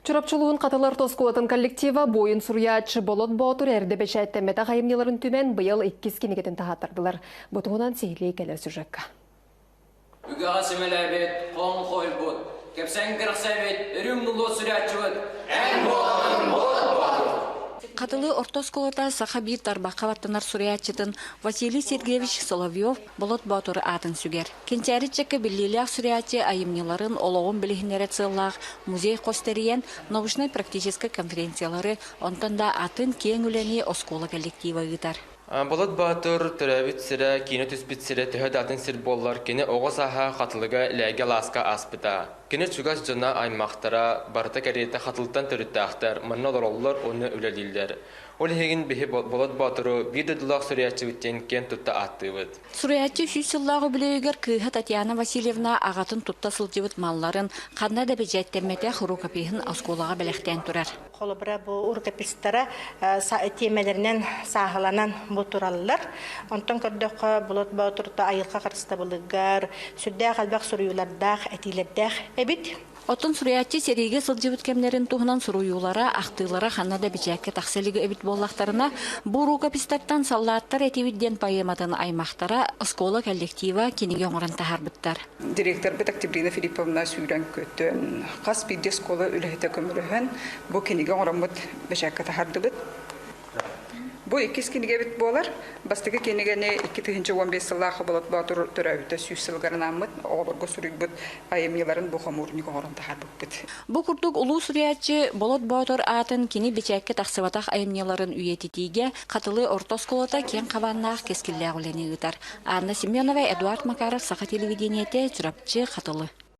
Чурапчы улууһун Хатылы орто оскуолатын коллектива буойун суруйааччы Болот Боотур эрдэ бэчээттэммэтэх айымньыларын түмэн быйыл иккис кинигэтин таһааттардылар. Бу туһунан сиһилии кэлэр сюжекка. Үгэҕэ симэлээбит, хоҥ хойбут, кэпсээн кэрэхсээбит, үрүҥ нулуот сүрээччибит эн буолаҕын Болот Боотур! Хатылы орто оскуолата саха биир тарбахха баттанар суруйааччытын Василий Сергеевич Соловьев Болот Боотур аатын сүгэр. Кэнчээри ыччакка биллиилээх суруйааччы айымньыларын олоҕун билиһиннэрэр сыаллаах музей хос тэрийэн, научнай-практическай конференциялары, онтон да атын киэҥ үлэни оскуола коллектива ыытар. Болот Боотур төрөөбүт сирэ, киинэ түспүт сирэ төһө да атын сир буоллар, кини оҕо сааһа Хатылыга Лээгэ алааска ааспыта. Кини чугас дьоно, аймахтара барыта кэриэтэ Хатылыттан төрүттээхтэр, манна олороллор уонна үлэлииллэр. Ол иһигин биһи Болот Боотуру биир дойдулаах суруйааччыбыт диэн киэн тутта ааттыыбыт. Суруйааччы сүүс сыллаах үбүлүөйүгэр кыыһа Татьяна Васильевна аҕатын тутта сылдьыбыт малларын ханна да бэчээттэммэтэх рукопиһын оскуолаҕа бэлэхтээн турар. Холобура, бу рукопистара тиэмэлэринэн сааһыланан бу тураллар. Онтон көрдөххө, Болот Боотурта айылҕа харыстабылыгар сүрдээх элбэх суруйуулардаах, этиилэрдээх эбит. Оттон суруйааччы сэриигэ сылдьыбыт кэмнэрин туһунан суруйуулара, ахтыылара ханна да бэчээккэ тахса илик эбит буоллахтарына, бу рукопистартан «Саллааттар этибит» диэн поэматын аймахтара, оскуола коллектива кинигэ оҥорон таһаарбыттар. Директорбыт Октябрина Филипповна сүүрэн-көтөн, хас биирдии оскуола үлэһитэ көмөлөһөн, бу кинигэ оҥороммут бэчээккэ таһаардыбыт. Бу иккис кинигэбит буолар. Бастакы кинигэни 2015 сыллаах Болот Боотур төрөөбүтэ сүүс сылыгар анааммыт, оҕолорго суруйбут айымньыларын бу хомуурунньук оҥорон таһаарбыппыт. Бу курдук улуу суруйааччы Болот Боотур аатын кини бэчээккэ тахсыбатах айымньыларын үйэтитиигэ Хатылы орто оскуолата киэҥ хабааннаах кэскиллээх үлэни ыытар. Анна Семенова, Эдуард Макаров, Саха телевидениетэ, Чурапчы, Хатылы.